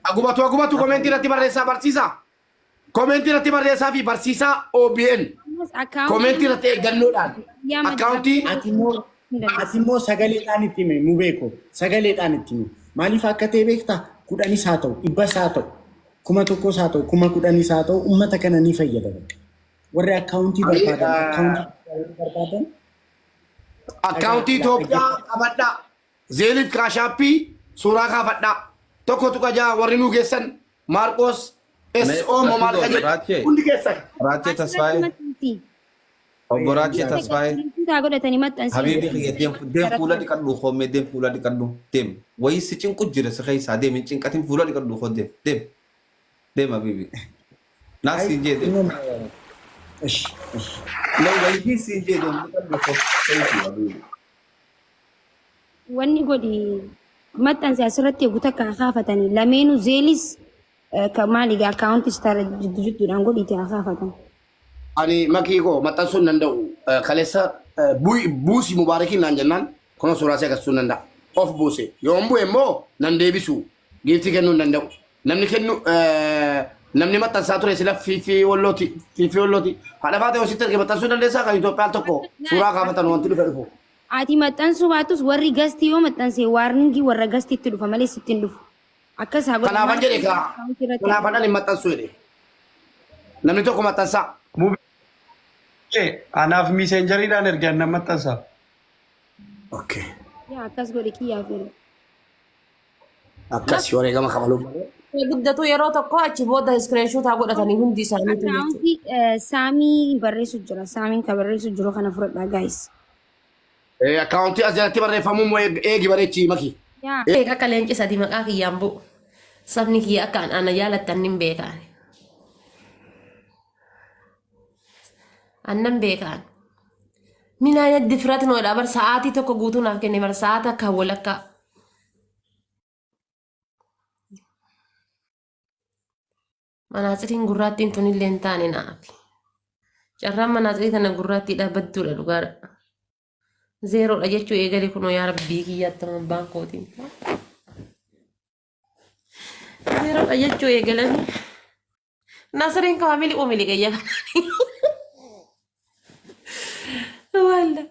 Agubatu agubatu komentii irratti barreessaa barsiisaa. Komentii irratti barreessaa fi barsiisaa OBN. Ammas akkaawuntii Komentii irratti eeggannoodhaan. Yaa Akkaawuntii Ati immoo ati immoo sagaleedhaan itti himi mu beeko sagaleedhaan itti himi maaliif akka ta'e beektaa kudhanis haa ta'u dhibbas haa ta'u 1000s haa ta'u 10,000s haa ta'u ummata kana ni fayyada bakka warri akkaawuntii barbaadan akkaawuntii warri barbaadan akkaawuntii Itoophiyaa qabadhaa. Zeeliif kaashaappii suuraa kaafadhaa. 1.6 warri nuu geessan Maarqoos SO moo maal ka jedhu Raachee. hundi keessan. Raachee Asirratti Tasfaayee. maxxansi. Obbo Raachee Tasfaayee. Taa godhatanii maxxansi. Habiibi kiyya deem deem fuula dhiqadhu koommee deem fuula dhiqadhu deem wayii si cinqu jira si keessaa deem hin cinqatin fuula dhiqadhu koo deem deem deem habiibi naa siin jee deem Ish ish. la wayii siin jee deem dhiqadhu koo thank you habiibi. Wanni godhi maxxansi asirratti eegu takka haa kaafatanii lameenuu zeelis ka maali gaa akkaawuntis tara jiddu jidduudhaan godhiiti haa kaafatan. Ani makii koo maxxansuu hin danda'u. Kaleessa buusi mubaarakiin naan jennaan kunoo suuraa see agarsiisuu hin danda'a. Of buuse. Yoon bu'e immoo nan deebisu. Giiftii kennuu hin danda'u. Namni kennu namni maxxansaa ture sila fiifii wallooti fiifii wallooti. Haadha faatee hositti erge maxxansuu dandeessaa kan Itoophiyaan tokko suuraa kaafatan wanti dhufe dhufu. Ati maxxansuu baatus warri gastii yoo maxxanse waarningii warra gastiitti dhufa malee sitti hin dhufu. Akkas haa godhan. Kanaafan jedhe kaa Akkaawuntii irratti kanaafan ani maxxansuu jedhe. Namni tokko maxxansaa. Mubee anaaf miiseenjariidhaan ergaan nan maxxansa. Okay. Yaa akkas godhi kiyyaaf erga. Akkas wareegama kafaluun malee. Guddatu yeroo tokko achi booda iskiriinshoot haa godhatanii hundi isaaniitu jechuudha. Akkaawuntii saamii barreessu jira. Saamiin ka barreessu jiru kana fudhadhaa guys. Akkaawuntii as jalatti barreeffamuu immoo eegi bareechii maki. Yaa. Beeka akka leenci sadi maqaa kiyyaan bu'u. Sabni kiyya akka an ana jaalattan nin beekaan. Annan beekaan. Min ayinat difrat noodha bar sa'aatii tokko guutuu naaf kenne bar sa'aata akka walakkaa. Manaatsiriin gurraattiin tunillee hin taane naaf. Carraan manaatsirii tana gurraattiidha badduudha dhugaadha. Zeeroodha jechuu eegale kunoo yaa rabbii kiyyaatti abbaan kootiin. Zeeroodha jechuu eegalanii. Nasriin kawaa miliquu miliqe jedha. Walla.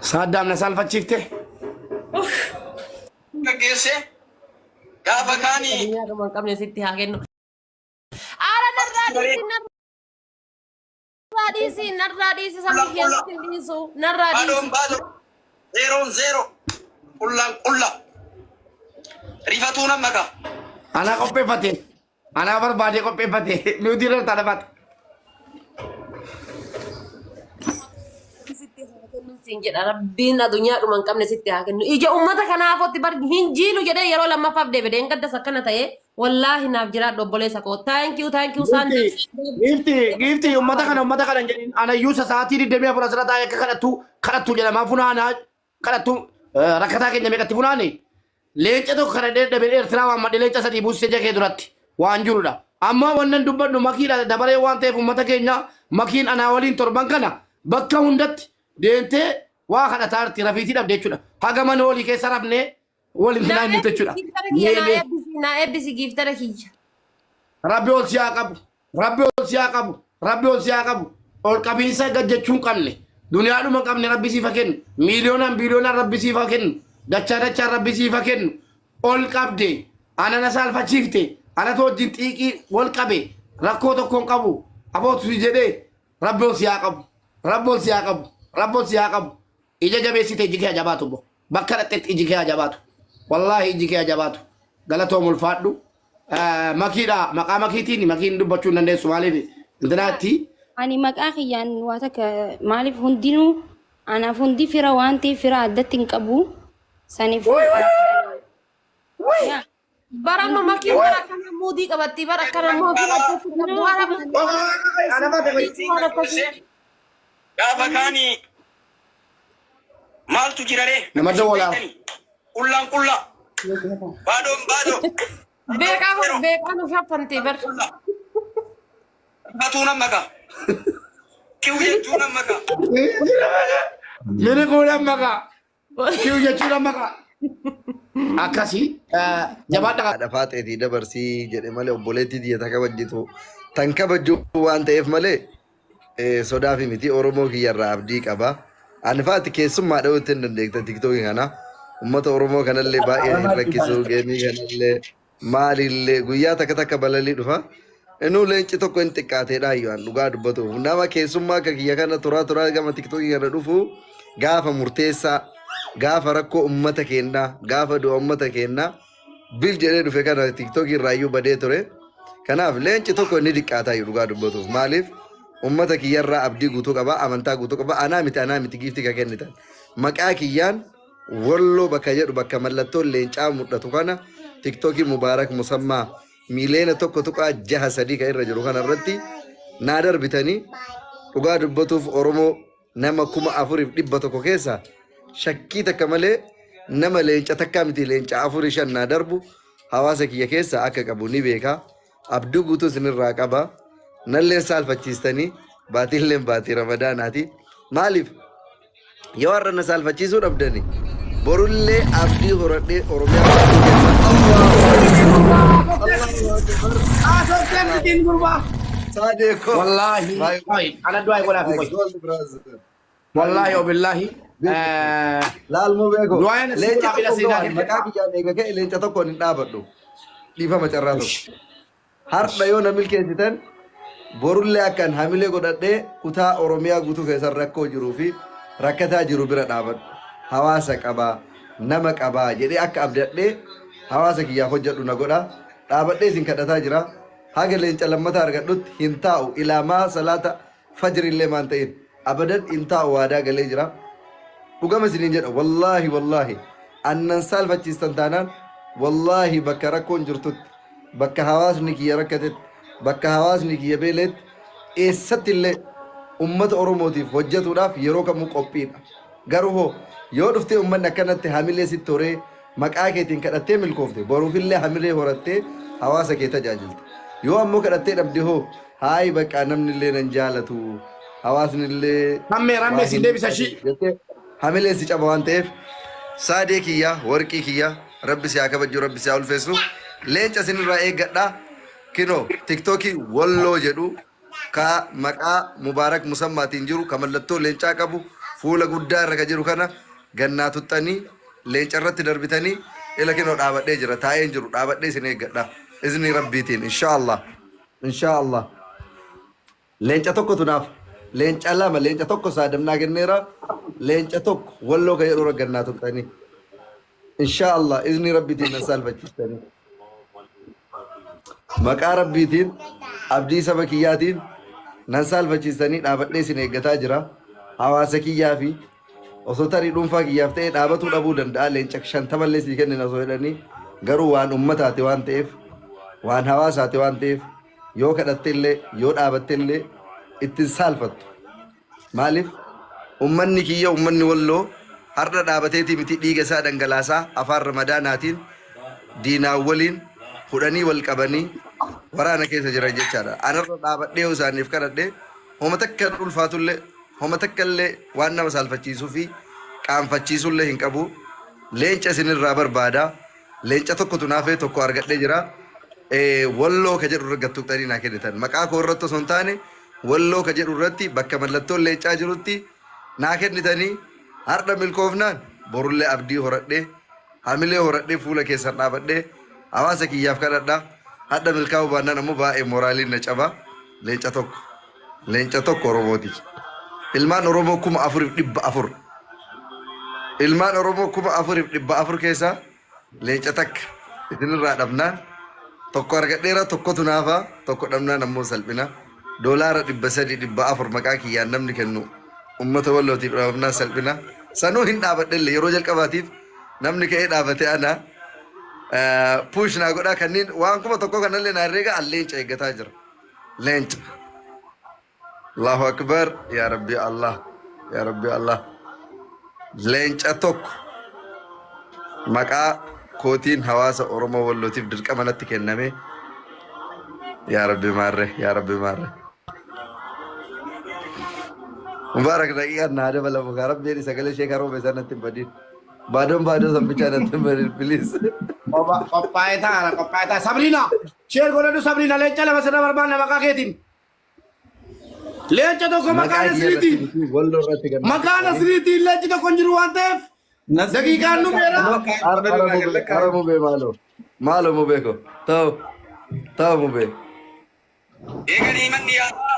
Saaddaam na saalfachiifte. Gaggeesse gaafa kaanii Addunyaa dhuma hin qabne sitti haa kennu. Aara narraa dhiisi narraa dhiisi narraa dhiisi sabni Qulla, qulla. keessatti hin dhiisu narraa baadoon dhiisi. baadoo zeeroon zeeroo qullaan qulla rifatuu nan maka. Anaa qopheeffate. Anaa barbaadee qopheeffate. Nuti irra taadhafaate. Sitti haa kennu siin jedha rabbiin addunyaa dhuma hin qabne sitti haa kennu. Ija uummata kanaafotti bar hin jiilu jedhee yeroo lammaffaaf deebi'e gaddas akkana ta'ee Wallaahi naaf jiraadhu obboleessa koo. Thank you, thank you saan. Giifti giifti ummata kana hin jedhin anayyuu sa'aatii 24 asirra taa'ee akka kadhattu kadhattu jedhamaa funaanaa kadhattu rakkataa keenya meeqatti funaane leenca tokko kana dadhabee Eertiraa waan madde leenca sadii buusise ija kee duratti waan jirudha. Amma wannan dubbadhu makiidha dabaree waan ta'eef ummata keenya makiin anaa waliin torban kana bakka hundatti deemtee waa kadhataa jirti rafiitii dhabde jechuudha. Haga mana olii keessa rafnee waliin Naa finaa hin jechuudha. eebbisi giiftara kiyya naa Meelee. eebbisi naa eebbisi giiftara kiyya. Rabbi ol si haa qabu. Rabbi ol si haa qabu. Rabbi ol si haa qabu. Ol qabiinsa gad jechuu hin qabne. Duniyaadhuma hin qabne Rabbi siif haa kennu. Miiliyoonaan biiliyoonaan Rabbi siif haa kennu. Dachaa dachaan Rabbi siif haa kennu. Ol qabde. Ana na saalfachiifte. Anatu wajjin xiiqii wal qabe. Rakkoo tokko hin qabu. Abootu si jedhee Rabbi ol si haa qabu. Rabbi ol si haa qabu. Rabbi ol si haa qabu. Ija jabeessite iji kee haa jabaatu boo. Bakka dhaqxetti iji kee haa jabaatu. Wallaahi iji kee haa jabaatu. Galatoom ulfaadhu. Makiidha maqaa makiitiin makiin dubbachuu hin dandeessu maaliif intinaatti. Ani maqaa kiyyaan waa takka maaliif hundinuu anaaf hundi fira waan ta'eef fira addatti hin qabu. Saniif yaa Bara amma makiin bara akkana muudii qabatti bara akkana immoo fira addatti hin qabdu haala waan akkasii. Gaafa kaanii maaltu jira ree? Nama dawwalaa. Qullaan qulla. Baadoon baadoo. Beekaa beekaa nu shaffante bar. Qulla. Rifatuu nan maka. Kiw jechuu nan maka. Miliquu nan maka. Kiw jechuu nan maka. Akkasii jabaadha. Haadha faaxeetii dabarsii jedhe malee obboleettii tiyya ta kabajjitu tan kabajju waan ta'eef malee sodaafi miti Oromoo kiyyarraa abdii qaba. Ani faati keessummaa dha'uu ittiin dandeekta tiktookii kana. Uummata Oromoo kanallee baay'ee hin rakkisu geemii kanallee maalillee guyyaa takka takka balalii dhufa. Inuu leenci tokko hin xiqqaateedha ayyaan dhugaa dubbatuuf. Nama keessummaa akka kiyya kana turaa turaa gama tiktookii kana dhufu gaafa murteessaa gaafa rakkoo uummata keenyaa gaafa du'a uummata keenyaa bil jedhee dhufe kana tiktookii irraayyuu badee ture. Kanaaf leenci tokko inni xiqqaataa iyyuu dhugaa dubbatuuf. Maaliif uummata kiyyarraa abdii guutuu qaba amantaa guutuu qaba anaa miti anaa miti giiftii ka kennitan. Maqaa kiyyaan Walloo bakka jedhu bakka mallattoon leencaa mul'atu kana tiktookii Mubaarak Musammaa miiliyoona 1.63 kan irra jiru kana irratti naa darbitanii dhugaa dubbatuuf Oromoo nama 4,100 keessa shakkii takka malee nama leenca takkaa miti leenca afurii shan naa darbu hawaasa kiyya keessa akka qabu ni beeka. Abduu guutuu isinirraa qaba. Nalleen saalfachiistanii baatiilleen baatii ramadaanaati. Maaliif yoo har'a na saalfachiisuu dhabdani borullee abdii horadhee Oromiyaa guutuu keessa Allahu Akbar Allahu Akbar Haasofteen bitiin gurbaa. Saadee koo Wallaahi. my Qoy, ana du'aa godhaa fi my qoy. gold brother. Wallaahi obillaahi. Laal moo beeko Du'aan si leenca godhaa fi tokko seenaa gahaan maqaa kiyyaan eega ka'e leenca tokkoon hin dhaabadhu. Dhiifama carraa tokko. Har'a yoo na milkeessitan borullee akkan hamilee godhadhee kutaa Oromiyaa guutuu keessan rakkoo jiruu fi rakkataa jiru bira dhaabadhu. Hawaasa qabaa, nama qabaa jedhee akka abdadhee hawaasa kiyyaaf hojjedhu na godha. Dhaabadhee isin kadhataa jira. Haga leenca lammataa argadhutti hin taa'u. Ilaamaa salaata fajri illee maan ta'in. Abadan hin taa'u waadaa galee jira. Dhugama isiniin jedha wallaahi wallaahi annan saalfachiistan taanaan wallaahi bakka rakkoon jirtutti bakka hawaasni kiyya rakkatetti bakka hawaasni kiyya beeleetti eessatti illee ummata Oromootiif hojjetuudhaaf yeroo kamuu qophiidha. Garuu hoo yoo dhuftee ummanni akkanatti hamilee sitti horee maqaa keetiin kadhattee milkoofte boruufillee hamilee horattee hawaasa kee tajaajilta. Yoo ammoo kadhattee dhabde hoo haayi baqqaa namni illee nan jaalatu hawaasni illee Rammee waa rammee hin sin deebisa ishii. jettee hamileen si caba waan ta'eef saadee kiyya warqii kiyya rabbi si haa kabajju rabbi si haa ulfeessu leenca isinirraa eeggadha kinoo tiktookii walloo jedhu ka maqaa mubaarak musammaatiin jiru ka mallattoo leencaa qabu fuula guddaa irra ka jiru kana gannaa tuxxanii leenca irratti darbitanii ila kinoo dhaabadhee jira taa'een jiru dhaabadhee isin eeggadha izni rabbiitiin inshaallah inshaallah Leenca tokkotu naaf leenca lama leenca tokko saadamnaa kenneera leenca tokko walloo ka jedhu raggannaa tuqxanii inshaa Allah izni rabbiitiin na saalfachiistanii maqaa rabbiitiin abdii saba kiyyaatiin nan saalfachiistanii dhaabadhee isin eeggataa jira hawaasa kiyyaa fi osoo tarii dhuunfaa kiyyaaf ta'e dhaabatuu dhabuu danda'a leenca shantamallee sii kennina osoo jedhanii garuu waan ummataati waan ta'eef waan hawaasaati waan ta'eef Yoo kadhatte illee, yoo dhaabatte illee itti hin saalfattu. Maaliif? Ummanni kiyya ummanni Walloo har'a dhaabateetii miti dhiiga isaa dhangalaasaa afaan Ramadaanaatiin diinaan waliin hudhanii wal qabanii waraana keessa jiran jechaadha. Anarra dhaabadhee yoo isaaniif kadhadhe homa takka hin ulfaatullee homa takka illee waan nama saalfachiisuu fi qaanfachiisullee hin qabu. Leenca isinirraa barbaada. Leenca tokkotu naafee tokko argadhee jira. Walloo ka jedhu irra gad tuqxanii naa kennitan. Maqaa koo irratti osoo hin taane Walloo ka jedhu irratti bakka mallattoon leencaa jirutti naa kennitanii har'a milkoofnaan borullee abdii horadhee hamilee horadhee fuula keessan dhaabadhee hawaasa kiyyaaf kadhadha. Hadha milkaa'uu baannaan ammoo baay'ee moraaliin na caba. Leenca tokko. Leenca tokko Oromooti. Ilmaan Oromoo 4,400. Ilmaan Oromoo 4,400 keessaa leenca takka isinirraa dhabnaan tokko argadheera tokkotu naafa tokko dhabnaan ammoo salphina. Doolaara 300 400 maqaa kiyyaan namni kennu ummata wallootiif dhabamnaan salphina. Sanuu hin dhaabadhellee yeroo jalqabaatiif namni ka'ee dhaabate ana. Push naa godhaa kanneen waan 1000 kanallee naa herreega an leenca eeggataa jira. Leenca. Allahu Akbar. Yaa Rabbi Allah. Yaa Rabbi Allah. Leenca tokko maqaa kootiin hawaasa Oromoo Wallootiif dirqama natti kenname. Yaa Rabbi maarre. Yaa Rabbi maarre. Mubaarak daqiiqaan naa dabalamu kaa rabbi jedhi sagalee ishee karoobe san natti hin badin. Baadoon baadoo san bichaa natti hin badin please. Qophaa'ee ta'a qophaa'ee ta'a. Sabriina share godhadhu Sabriina leenca lama sirra barbaanna maqaa keetiin. Leenca tokko maqaa Maqaa kiyya irratti Nasriitiin. miti walloo irratti kan Maqaa Nasriitiin leenci tokko hin jiru waan ta'eef daqiiqaan nu beera. Ara mubee maaloo maaloo mubee ko ta'u ta'u mubee. Eeganii manni yaalaa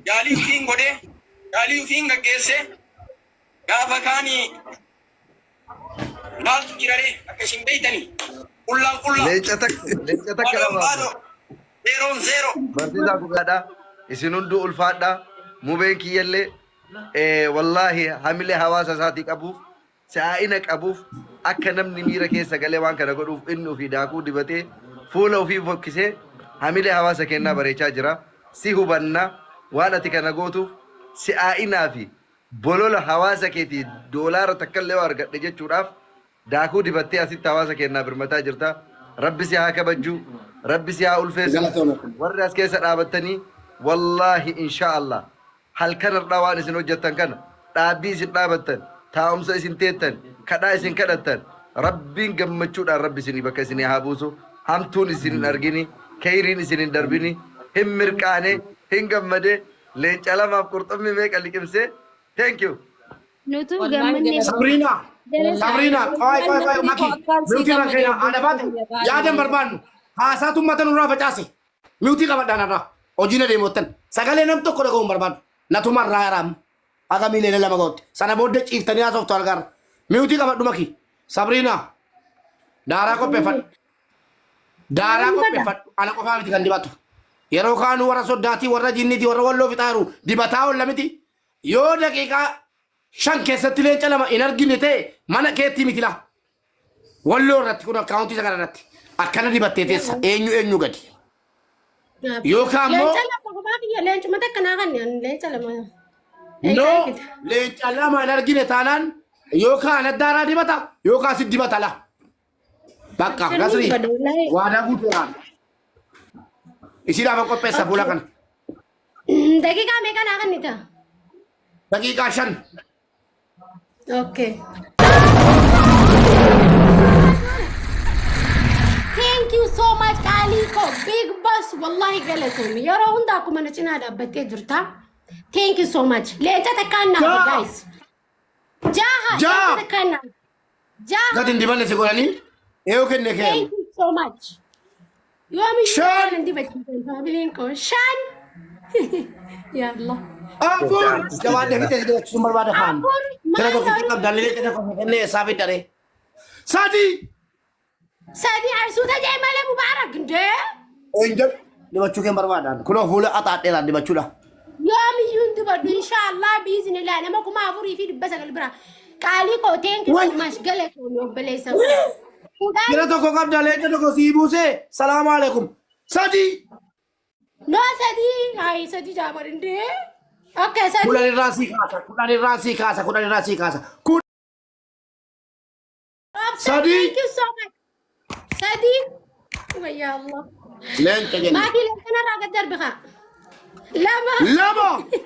yaalii ofiin godhee yaalii ofiin gaggeessee gaafa kaanii maaltu jiraree akka isin beeytanii qullaan qullaa Leenca takka leenca takka baadoon lamaaf. baadoo zeeroon zeeroo. Barsiisaa dhugaadha. Isin hunduu ulfaadha. Mubeen kiyyallee wallaahi hamilee hawaasa isaatii qabuuf si'aa'ina qabuuf akka namni miira keessa galee waan kana godhuuf inni ofii daakuu dibatee fuula ofii fokkisee hamilee hawaasa keenyaa bareechaa jira. Si hubanna waan ati kana gootuuf si'aa'inaa fi bolola hawaasa keetii doolaara takkallee yoo argadhe jechuudhaaf daakuu dibattee asitti hawaasa keennaa birmataa jirta. Rabbi si haa kabajju. Rabbi si haa ulfeessu. Galatooma. Warri as keessa dhaabattanii wallaahi inshaa Allah halkan har'aa waan isin hojjettan kana dhaabbii isin dhaabattan taa'umsa isin teettan kadhaa isin kadhattan Rabbiin gammachuudhaan Rabbi isinii bakka isinii haa buusu hamtuun isin hin argini keyriin isin hin darbini hin mirqaane hin gammade leenca lamaaf qurxummii meeqa liqimsee thank you. Nutu Wallaahi gammannee galatoomii. Sabriina Jala Sabriina qoy qoy qoy maki miyuutii irra keenya adabaati yaada hin barbaannu haasaatu uummata nurraa facaase miyuutii qabadhaan irraa hojiin adeemottan sagalee nam tokko dhaga'uu hin barbaannu natuma irraa yaraam haga miileena lama ga'utti sana booddee ciiftanii haasoftu argaarra miyuutii qabadhu maki Sabriina daaraa qopheeffadhu Daaraa qopheeffadhu. Ana qofaa miti kan dibatu. Yeroo kaanuu warra soddaatii, warra jinniitii, warra walloo fixaa jiru dibataa oolla miti. Yoo daqiiqaa 5 keessatti leenca lama hin argine ta'e mana keettii miti laa. Walloo irratti kun akkaawuntii isa kana irratti akkana dibattee teessa eenyu eenyu gadi. Yookaan immoo Leenca lama kophaa kiyya leencuma takka naa kanni ani leenca lama. No leenca lama hin argine taanaan yookaan addaaraa dibata yookaan si dibata laa. Bakka Kan Nasri badu wallahi. waadaa guutuudhaan isiidhaaf qopheessa fuula kana. Daqiiqaa meeqa naa kennita? Daqiiqaa 5. Okay. Thank you so much qaalii koo big boss wallahi galatoomi yeroo hunda akkuma na cinaa dhaabbattee jirta. Thank you so much. Leenca takkaan naaf Jaha. guys. Jaha. Jaha. Leenca takkaan naaf. Jaha. Gadi hin dibanne si godhanii eeyoo kenne kee. Thank you so much. Yoomiyyuu 5. waan dibachiisan faamiliin koo 5. Yaa Allah. 4. Jabaadhee fixee si dibachiisuun barbaada kaan. 4. Tira Maal tokkitti garuu? qabda leenca tokko kennee eessaa fiddaree. 3. 3 arsuuta jee malee Mubaarak ndee. Hin jedhu dibachuu kee barbaadaan. Kunoo fuula axaadheeraan dibachuudha. Yoomiyyuu hin dibadhu inshaallah biizinillah nama 4900 bira. Qaalii koo thank you so much galatoomi obboleessa koo. 10. Jira tokko qabda leenca tokko sii buusee salaamu alaikum. 3. No 3 hayi 3 jaabar ndee. Okay 3. 10 irraa sii kaasa 10 irraa sii kaasa 10 irraa sii kaasa. 3. Thank you so much. 3. Ya Allah. Leenca jenne. Maatii leenca narraa gad darbi kaa. 2. 2.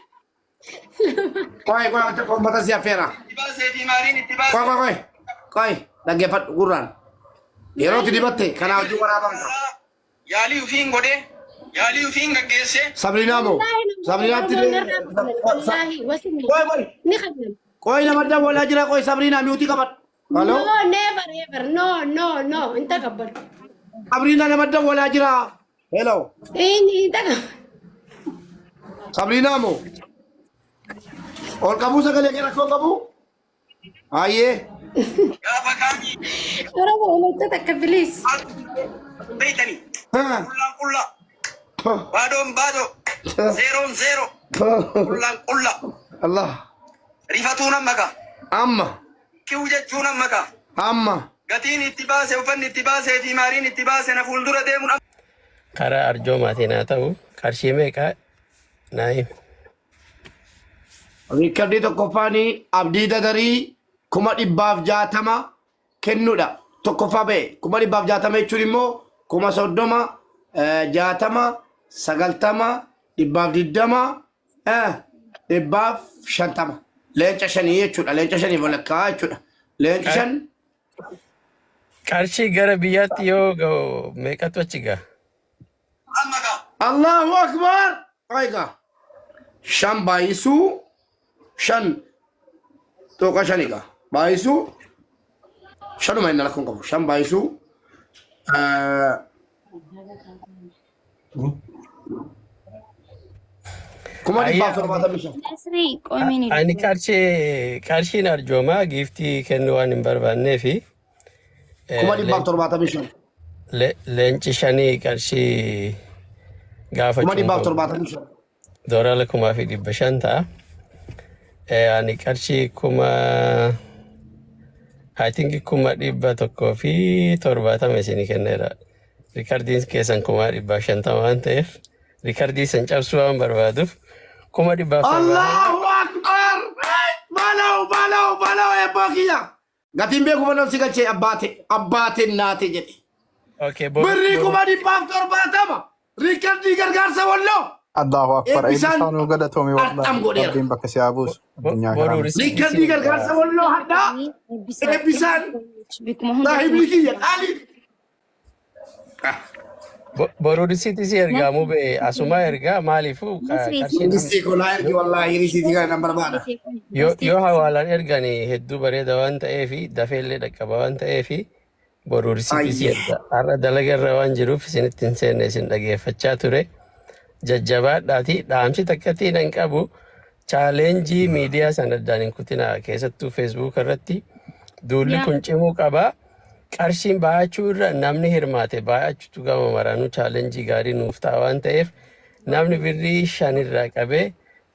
Qoy qoy tokko ummata si affeera. Itti baasee fi maariin itti Qoy baasee. qoy qoy. Qoy dhaggeeffadhu gurraan. Yeroo itti dibatte kanaa hojii waraabamta. Yaalii ofiin godhee yaalii ofiin gaggeessee. Sabriinaa moo? Wallaahi namoota Sabriinaatti Oromoon narraa fudhan. Wallaahi wasinni. Qoy qoy. Ni kanan. Qoy nama dawwalaa jira qoy Sabriinaa miutii qabadhu. Hello? No, never ever. No, no, no. Hin takabbalu. Sabriinaa nama dawwalaa jira. Hello? Hin takabbalu. Sabriinaa moo? Ol qabuu sagalee kee rakkoo qabu? Hayyee. Gaafa kaanii Oromoo leenca takka please. beeytanii qullaan qullaa baadoon baadoo zeeroon zeeroo qullaan qullaa Allah. rifatuu nan maka Amma. kiw jechuu nan maka Amma. gatiin itti baase uffanni itti baasee fi maariin itti baase na fuuldura deemuun Karaa arjoomaatiin haa ta'u qarshii meeqa naa himi. Riikardii tokkoffaan Abdii Dadarii 160,000 kennuudha. Tokkoffaa ba'e 160,000 jechuun immoo 30,000 60 90 120 150. Leenca shanii jechuudha. Leenca shanii walakkaa jechuudha. Leenci shan Qarshii gara biyyaatti yoo ga'u meeqatu achi ga'a? Allahu Akbar! Egaa shan baay'isuu 5.5 egaa baay'isuu shanuma inni rakkoon qabu shan baay'isuu 175,000. Nasrii qomiin Ani qarshiin arjoomaa giiftii kennuu waan hin barbaannee fi 175,000. Leenci shanii qarshii gaafa kuma dhibbaaf cuunfamu torbaatamii shan. Doolaara 1,500 ta'a. Ani qarshii I think 170,000 isinii kenneera. Rikardiin keessan 150,000 waan ta'eef rikardii san cabsuu waan barbaaduuf 170,000. Allahu Akbar! Balaw balaw balaw eebboo kiyya. Gatiin beeku mana si galchee abbaate abbaate naate jedhe. Okay, boru Birrii boru 170,000 riikardii gargaarsa walloo Allahu akbar. eebbisaan Eebbisaan nuu galatoomi arxam wallahi. godheera. Rabbiin bakka si haa buusu. Addunyaa Boruu karaama. risiitii Riikardii isin gargaarsa walloo hadhaa eebbisaan Bikkuma hundatti saahibni kiyya qaalii. Boruu risiitii si ergaa mubee asuma ergaa maaliifuu Nasrii qarshiin Mangistii kolaa ergi wallaahi risiitii kana nan barbaada. yoo hawaalaan erganii hedduu bareeda waan ta'eefi dafeellee dhaqqaba waan ta'eefi boruu risiitii si Ayyee. erga. Har'a dalaga irra waan jiruuf isinitti hin seenne isin dhageeffachaa ture. Jajjabaadhaati dhaamsi takkatti nan qabu challenge miidiyaa sana addaan hin kutinaa keessattuu Facebook irratti duulli kun cimuu qaba. Qarshiin baay'achuu irra namni hirmaate baay'achuutu gama maraanuu challenge gaarii nuuf ta'a waan ta'eef namni birrii shanirraa qabee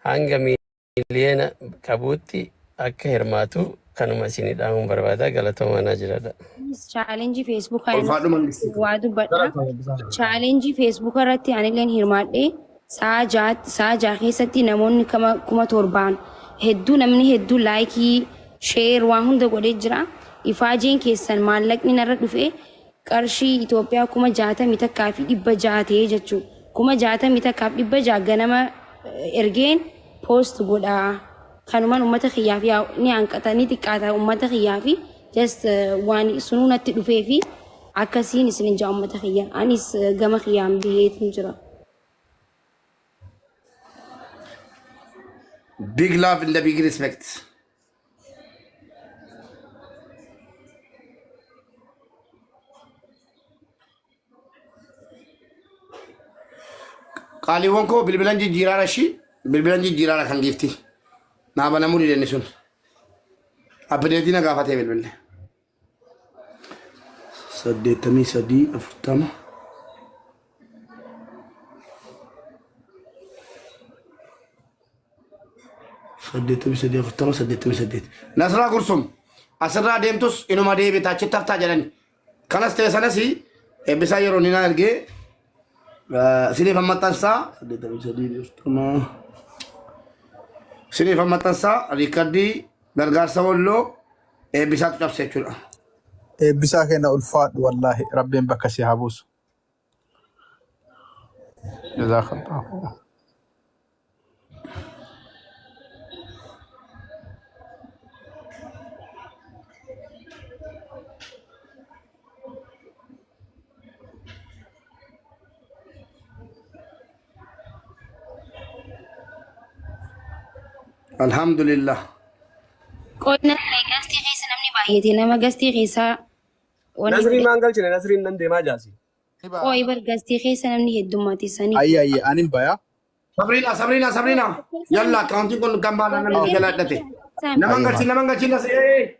hanga miiliyoona qabuutti akka hirmaatu kanuma isinii dhaamuun barbaada. Galatooma naa jiradha. Challenge Facebookaa Ulfaadhu mangistii. Waa dubbadha. Challenge Facebookaa irratti anilleen hirmaadhee sa'a 6 keessatti namoonni kama 7,000 hedduu namni hedduu like share waan hunda godhee jira. Ifaajeen keessan maallaqni narra dhufe qarshii Itoophiyaa 61,600 ta'ee jechuudha. 61,600 ganama ergeen post godhaa. Kanumaan uummata kiyyaaf yaa ni hanqata ni xiqqaata uummata kiyyaa fi just waan sunuu natti dhufee fi akkasiin isin jaa uummata kiyya. Anis gama kiyyaan baheetu jira. Big love and the big respect. Qaaliiwwan koo bilbilan jijjiiraadha ishii bilbilan jijjiiraadha kan giifti. Naa banamuu dide sun. Update na gaafatee bilbilli. 83 40. 83 40 88. Nasraa Gursum asirraa deemtus inuma deebita achitti haftaa jedhani. Kanas ta'e sanas eebbisaa yeroo inni na ergee isiniif maxxansaa 83 40 isiniif maxxansaa riikardii gargaarsa walloo eebbisaatu cabse jechuudha. Eebbisaa kenna ulfaadhu wallaahi rabbiin bakka si haa buusu. Jazaakallahu. Alhamdulillah. Qonna gastii keessa namni baay'ate nama gastii keessaa wanni Nasrii maan galchine Nasriin nan deemaa jaasi. Qo'i bar gastii keessa namni heddummaate sanii. Ayya ayya anin baya. Sabrina, Sabrina, Sabrina. Yalla, accountiin kun kan baana namni jala hidhate. Nama Ayya. galchi, nama galchi, nasee.